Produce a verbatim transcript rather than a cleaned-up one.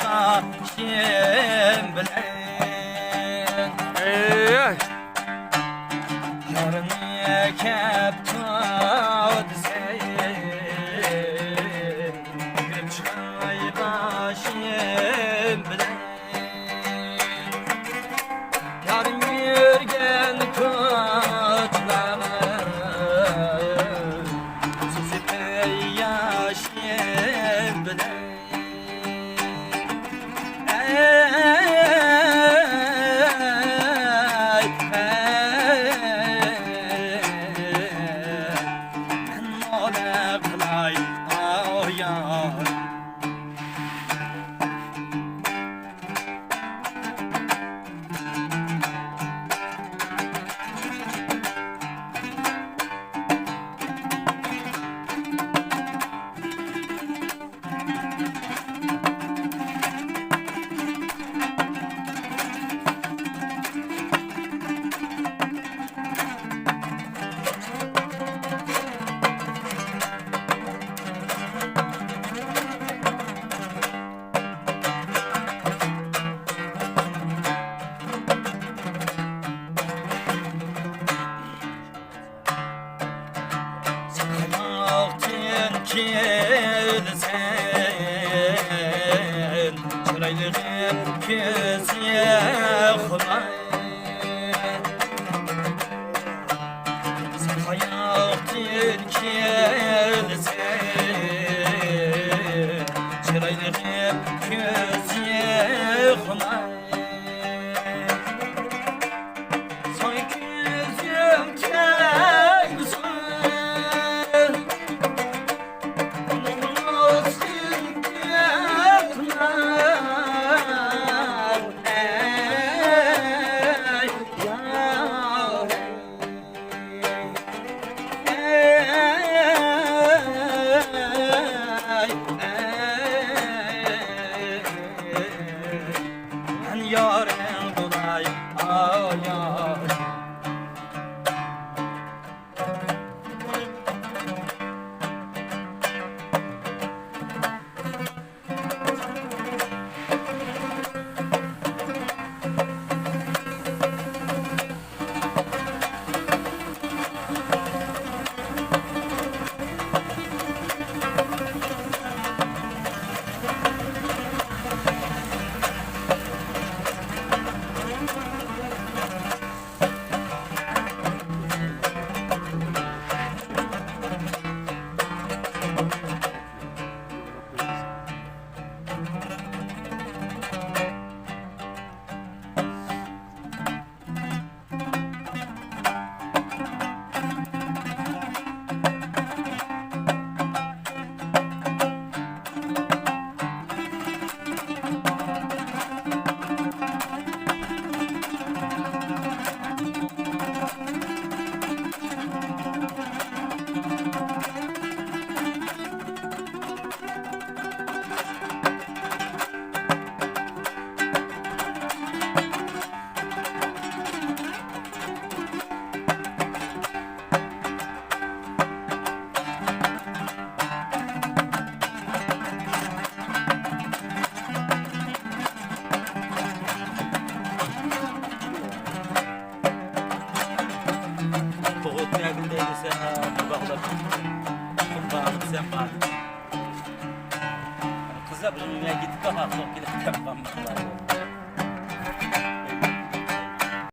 باشىم بىلەن. ئەي. يارنى كەپ تۇتسەم، كىرىپ چىقاي باشىم بىلەن. يارىم يۈرگەن كوچىلارغا سۈزۈپ ياشىم بىلەن. ئەي، ئەي، مەن نېمە قىلاي، ئاي، ئاي. ساقاياقتىن كەلسەڭ، چىرايلىقىم كۆزى خۇمار. ساقاياقتىن كەلسەڭ، چىرايلىقىم كۆزى خۇمار. ساڭا كۆزۈم تەگمىسۇن، نومۇسۇم كۆتمەي. ئەي يار. مەن يارىڭ بولاي، ئاي، ئاي. تۇغۇت بەرگىلى دەيدىسەن، باغلاپ، قۇم باغلىسام بار. قىزلار بىر يەرگە كېتىپ قالغان، كېلىپ قالمىقلار.